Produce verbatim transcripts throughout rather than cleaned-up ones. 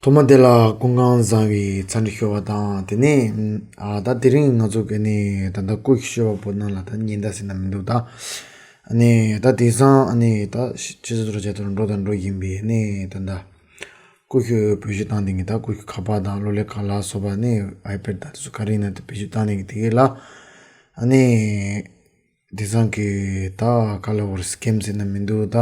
ཐོག་མ་དེ་ལ་སྐུ་ཁམས་བཟང་བའི་འཚམས་འདྲི་ཞུ་བ་དང་། དེ་ནས་ཨ་ད་དེ་རིང་ང་ཚོ་གི་ནི་ད་ལྟ་སྐུ་ཞབས་པོ་ནང་ལ་ད་ཉིན་ཟླ་ཟེར་ན་མི་འདུག་ད་ནི་ད་དེང་སང་ནི་ད་ཕྱི་ཕྱི་ཚུལ་རོ་བྱ་དུ་འགྲོ་དང་འགྲོ་བཞིན་པའི་ནི་ད་ད་སྐུ་ཞབས་བེད་སྤྱོད་བཏང་དེ་གི་ད་སྐུ་ཞབས་ཁ་པར་དང་གློག་ཀླད་ཁང་ལ་སོགས་པ་ནི་ཨའི་པེ་ཌི་ད་དེ་ཚོ་ག་རེ་ཡིན་ན་དེ་བེད་སྤྱོད་བཏང་དེ་གི་དེ་གི་ལ་ཨ་ནི། དེང་སང་གི་ད་ག་ལ་བར་སི་ཀེམ་ཟེར་ན་མི་འདུག་ད་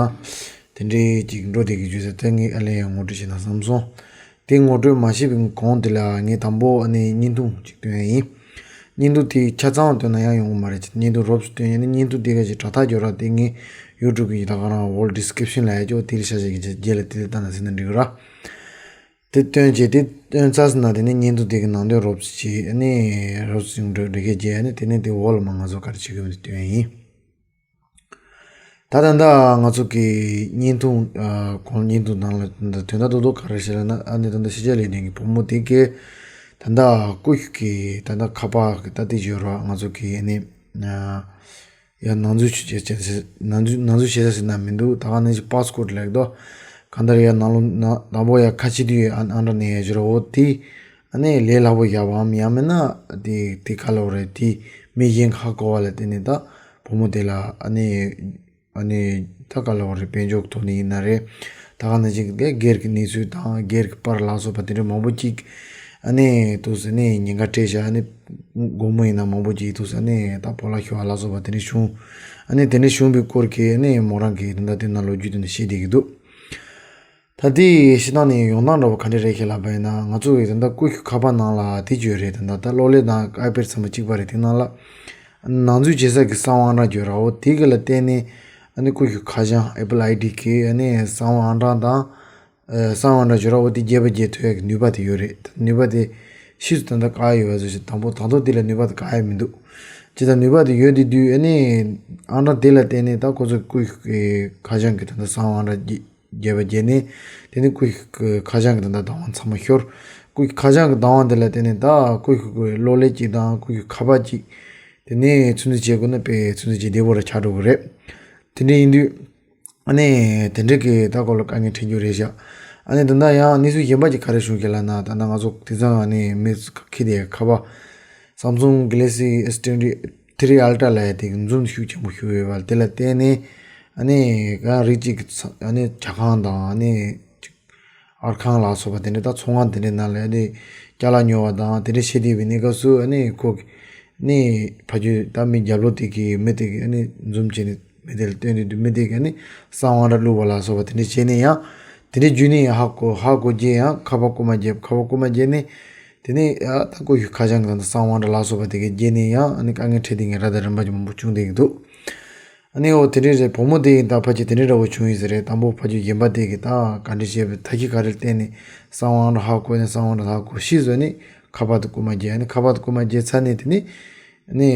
དེ་འདྲའི་ཅིག་འགྲོ་བསྡད་ཀྱི་བརྗོད་ས་ད་ངས་ཨ་ལས་ཡང་ངོ་སྤྲོད་བྱས་ན་བསམ་སོང་། དེ་ངོ་སྤྲོད་མ་བྱས་པའི་གོང་དེ་ལ་ངས་དང་པོ་ཨ་ནི་བརྙན་ཐུང་ཅིག་སྟོན་ཡ་ཡིན། བརྙན་ཐུང་དེ་ཆ་ཚང་བ་སྟོན་ན་ཡང་ཡོང་གི་མ་རེད། བརྙན་ཐུང་རོབ་ཙམ་སྟོན་ཡ་ནི་བརྙན་ཐུང་དེ་ག་ཅིག་དྲ་ཐག་རྒྱོབ་ར་དེ་ངས་ཡུ་ཊུབ་གི་ད་ག་རང་ཝོལ་ཌི་སི་ཀི་རིབ་ཤན་ལ་ཡ་ཅོ་དེ་ལ་ཤ་ཤ་གི་རྗེས་ལ་དེ་ལ་ལྟ་ན་ཟིན་ན་འགྲིག་གི་ར། དེ་སྟོན་བྱས་དེ་སྟོན་ཚར་སོང་ན་དེ་ནས་བརྙན་ཐུང་དེ་གི་ནང་དོན་རོབ་ཙམ་བྱས་ཨ་ནི་རོབ་ཙམ་འགྲོ་འགྲེལ་བཤད་བྱས་ཨ་ནི་དེ་ནས་དེ་འོག་ལ་མ་ང་ཚོ་ག་རེ་བྱེད་དགོས་མིན་དེ་སྟོན་ཡིན། ད་ད་ལྟ་ང་ཚོ་གི་བརྙན་ཐུང་ཨ་གོང་བརྙན་ཐུང་ནང་ལ་ད་དོན་དག་རྡོག་རྡོག་ག་རེ་བཤད་ལ་ན་ཨ་ནི་ད་ལྟ་ཕྱི་རྒྱལ་ལ་ཡོད་མཁན་གི་བུ་མོ་དེ་གི་ད་ལྟ་སྐུ་ཞབས་ཀྱི་ད་ལྟ་ཁ་པར་གི་ད་དེ་བརྗོད་རོགས་ང་ཚོ་གི་ཨ་ནི་ཨ། ཡང་ནང་འཛུལ་བྱེད་བྱེད་ནང་འཛུལ་ནང་འཛུལ་བྱེད་ས་ཟེར་ན་མི་འདུག་ད་ག་ནང་བཞིན་པཱ་སི་ཀོཌ་ལབ་དོ། གང་ལྟར་ཡང་ནང་ལོ་ནང་དང་པོ་ཡང་ཁ་ཕྱེ་དུས་ཡང་ཨང་གྲངས་ནས་ཡང་བཞུར་འོ་དེ། ཨ་ནི་ལས་སླ་པོ་བཞག་པའམ་ཡང་མིན་ན་དེ་དེ་ག་ལ་བ་རེད་དེ་མི་གཞན་ཁ་གོ་བ་ལ་བརྟེན་ནས་ད་བུ་མོ་དེ་ལ་ཨ་ནི་ཨ་ནི་ད་ག་ལ་བ་རེད་དཔལ་འབྱོར་ཐོག་ནས་ཡིན་ན་རེད། ད་ག་ནང་བཞིན་དེ་སྒེར་གྱི་གནས་ཚུལ་དང་སྒེར་གྱི་པར་ལ་སོགས་པ་དེ་འདྲ་མང་པོ་ཅིག་ཨ་ནི་དུས་སུ་ནི་ཉེན་ཁ་སྤྲད་བཞག་ཨ་ནི། དགོང་མོ་ཡིན་ན་མང་པོ་ཅིག་ཐུག་ས་ནས་ད་སྤོ་ལགས་ཞུ་བ་ལ་སོགས་པ་དེ་འདྲ་བྱུང་། ཨ་ནི་དེ་འདྲ་བྱུང་བའི་སྐོར་གྱི་ཨ་ནི་མོ་རང་གིས་ད་ལྟ་དེ་ན་ལོ་རྒྱུས་དེ་འདྲ་བཤད་བསྡད་ཀྱི་འདུག་ད་དེ་བཤད་སྟངས་ནི་ཡོང་སྟངས་འདྲ་བོ་ག་འདྲ་རེད་ཤེས་ལབ་པ་ཡིན་ན་ང་ཚོ་གི་ད་ལྟ་སྐུ་ཞབས་ཁ་པར་ནང་ལ་དེ་བརྗོད་རེད། ད་ལྟ་ད་གློག་ཀླད་དང་ཨའི་པེ་ཌི་ཚང་མ་གཅིག་པ་རེད། དེ་ནང་ལ་ནང་འཛུལ་བྱེད་ས་གི་གསང་བ་ཨང་གྲངས་བརྗོད་ར་འོ་དེ་གི་ལ་བརྟེན་ནས་ཨ་ནི་སྐུ་ཞབས་ཁ་བྱང་ཨེ་པལ་ཨའི་ཌི་གི་ཨ་ནི་གསང་བ་ཨང་གྲངས་དང་། ཨ་གསང་བ་ཨང་གྲངས་བརྗོད་ར་འོ་དེ་རྒྱས་པ་རྒྱས་ཐུབ་ཡག་གི་ནུས་པ་དེ་ཡོད་རེད། ད་ནུས་པ་དེ་ཕྱིས་སུ་ད་ལྟ་བཀག་ཡོད་པ་བཟོ་ཞིག་དང་པོ་དང་ཐོག་དེ་ལ་ནུས་པ་དེ་བཀག་ཡག་མི་འདུག་ཅི་ལྟར་ནུས་པ་དེ་ཡོད་དེ་དུས་ཨ་ནི་ཨང་གྲངས་དེ་ལ་བརྟེན་ནས་ད་ཁོ་ཚོ་སྐུ་ཞབས་ཀྱི་ཁ་བྱང་གི་ད་ལྟ་གསང་བ་ཨང་གྲངས་རྒྱས་རྒྱས་པ་རྒྱས་ནས་དེ་ནི་སྐུ་ཞབས་ཀྱི་ཁ་བྱང་གི་ད་ལྟ་བདག་དབང་ཚང་མ་ཤོར། སྐུ་ཞབས་ཁ་བྱང་གི་བདག་དབང་དེ་ལ་བརྟེན་ནས་ད་སྐུ་ཞབས་ཀྱི་གློག་ཀླད་ཅིག་དང་སྐུ་ཞབས་ཁ་པར་ཅིག་དེ་ནས་ཚོད་འཛིན་བྱེད་དགོས་ན་དཔེ་ཚོད་འཛིན་བྱེད་བདེ་པོ་ར་ཆགས་འགྲོ་གི་རེད། དེ་འདྲ་ཡིན་དུས། ཨ་ནི་དེ་འདྲ་གི་ད་སྐོར་ལ་དཀའ་ངལ་འཕྲད་རྒྱུ་རེད་ཤག་ཨ་ནི་ད་ལྟ་ཡང་གནས་ཚུལ་གཞན་པ་ཅིག་ག་རེ་བྱུང་ཞེས་ལབ་ན་ད་ལྟ་ང་ཚོ་དེང་སང་ཨ་ནི་མི་ཁྱེར་ཏེ་ཁ་པར་Samsung Galaxy S twenty three Ultra ལབ་ཡ་དེ་གི་འཛུམ་ཤུགས་ཆེན་པོ་ཞུགས་ཡོད་པ་དེ་ལ་བརྟེན་ནས་ཨ་ནི་གང་རིགས་གཅིག་གི་ཚ་ཨ་ནི་ཇ་ཁང་དང་ཨ་ནི་ཅིག་ཨར་ཁང་ལ་སོགས་པ་དེ་འདྲ་ད་ཚོང་ཁང་དེ་འདྲའི་ནང་ལ་ཨ་ནི་ཅ་ལག་ཉོ་བ་དང་དེ་འདྲ་བྱེད་བསྡད་པའི་གནས་སྐབས་སུ་ཨ་ནི་ཁོ་གི་ནི་ཕ་རྒྱུད་ད་མི་རྒྱབ་ལོགས་དེ་གི་མི་དེ་གི་ཨ་ནི་འཛུམ་བྱས་ནས། མི་དེ་ལ་སྟོན་དུས་མི་དེ་ག་ནི་གསང་བ་ཨང་གྲངས་བླུགས་པ་ལ་སོགས་པ་དེ་འདྲ་བྱས་ནས་ཡང་དེ་འདྲ་བརྒྱུད་ནས་ཡང་ཧ་གོ་ཧ་གོ་རྗེས་ཡང་ཁ་པར་རྐུ་མ་བརྒྱབ། ཁ་པར་རྐུ་མ་བརྒྱབ་ནས་དེ་ནས་ཡ་ད་སྐུ་ཞབས་ཁ་བྱང་གི་ད་གསང་བ་ཨང་གྲངས་ལ་སོགས་པ་དེ་ག་བརྒྱབ་ནས་ཡང་ཨ་ནི་དཀའ་ངལ་འཕྲད་དེ་ངས་ར་ད་རིམ་པ་ཅིག་མང་པོ་བྱུང་བསྡད་ཀྱི་འདུག་ཨ་ནི་འོ་དེ་འདྲ་རེད། བུ་མོ་དེ་ཡིན་ད་ཕལ་ཆེར་དེ་འདྲ་འདྲ་བོ་བྱུང་ཡོད་ས་རེད། དང་པོ་ཕ་རྒྱུད་གཞན་པ་དེ་གི་ད་ག་འདྲ་བྱས་པའི་ཐབས་ཤེས་ག་རེ་བརྟེན་ནས་གསང་བ་ཨང་གྲངས་ཧ་གོ་ནས་གསང་བ་ཨང་གྲངས་ཧ་གོ་ཤེས་བཟོས་ནས་ཁ་པར་དེ་རྐུ་མ་བརྒྱབ། ཨ་ནི་ཁ་པར་དེ་རྐུ་མ་བརྒྱབ་ཚར་ནས་དེ་ནས་ཨ་ནི།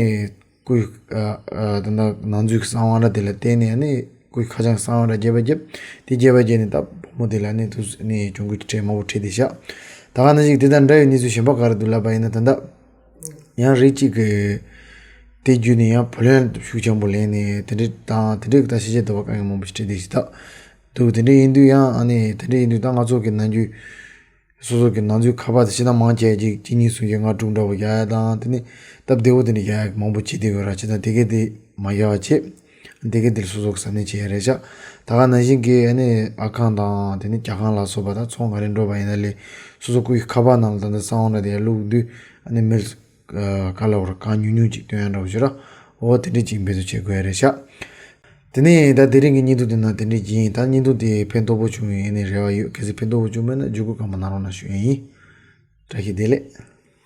སྐུའི་ཨ་ཨ་ད་ལྟ་ནང་འཛུལ་གྱི་གསང་བ་ཨང་གྲངས་དེ་ལ་བརྟེན་ནས་ནི་སྐུའི་ཁ་བྱང་གསང་བ་ཨང་གྲངས་རྒྱས་པ་བརྒྱབ། དེ་རྒྱས་པ་བརྒྱབ་ནས་ད་བུ་མོ་དེ་ལ་ནི་དུ་ནི་གྱོང་གུད་ཀྱི་ཁྲལ་མང་པོ་འཕྲད་དེ་བཞག་ད་ག་ནང་བཞིན་དེ་དང་འདྲ་བའི་གནས་ཚུལ་གཞན་པ་ག་རེ་འདུག་ལབ་པ་ཡིན་ན་ད་ལྟ་ཡང་རིགས་གཅིག་གི་དེ་བརྒྱུད་ནས་ཡང་བུ་ལོན་ཤུགས་ཆེན་པོ་ལེན་ནས་དེ་འདྲ་དང་དེ་འདྲ་གི་ད་ཤེས་བྱ་དོ་བ་དཀའ་ངལ་མང་པོ་ཞིག་འཕྲད་དེ་ཞིག་ད་འདུག་དེ་འདྲ་ཡིན་དུས་ཡང་ཨ་ནི་དེ་འདྲ་ཡིན་དུས་ད་ང་ཚོ་གི་ནམ་རྒྱུན། སོ་སོ་གི་ནང་འཛུལ་ཁ་པར་དེ་ཕྱི་ནང་མང་ཆེ་གཅིག་གཅིག་གཉིས་གསུམ་བཞི་ལྔ་དྲུག་འདྲ་བོ་རྒྱག་ཡ་དང་དེ་ནི་སྟབས་བདེ་བོ་དེ་འདྲ་རྒྱག་ཡ་མང་པོ་བྱེད་བསྡད་ཡོད་ར། བྱས་ཙང་དེ་གས་དེ་མ་རྒྱག་པ་བྱེད། དེ་གས་དེ་ལ་སོ་སོ་གི་གཟབ་ནན་བྱེད་ཡ་རེད་ཤག་ད་ག་ནང་བཞིན་གྱི་ཨ་ནི་ཨ་ཁང་དང་དེ་ནི་ཇ་ཁང་ལ་སོགས་པ་དང་ཚོང་ག་རེ་འགྲོ་བ་ཡིན་ན་ལས་སོ་སོ་སྐུ་ཡི་ཁ་པར་ནང་ལ་ད་ལྟ་གསང་བ་འདྲ་དེ་ཡར་བླུགས་དུས་ཨ་ནི་མི་ལ་ག་ལ་བར་གང་ཉུང་ཉུང་ཅིག་སྟོན་ཡ་འདྲ་བོ་བྱོས་ར། འོ་དེ་འདྲ་ཅིག་འབད་རྩོལ་བྱེད་དགོས་ཡ་རེད་ཤག་དེ་ནས་ད་དེ་རིང་གི་བརྙན་ཐུང་དེ་ན་དེ་འདྲ་ཅིག་ཡིན། ད་བརྙན་ཐུང་དེ་ཕན་ཐོགས་པོ་བྱུང་ཡིན་ནི་རེ་བ་ཡོད། གལ་སྲིད་ཕན་ཐོགས་པོ་བྱུང་མེད་ན་བརྒྱུད་སྐུར་གང་མ་གནང་རོགས་གནང་ཞུ་ཡ་ཡིན། བཀྲ་ཤིས་བདེ་ལེགས།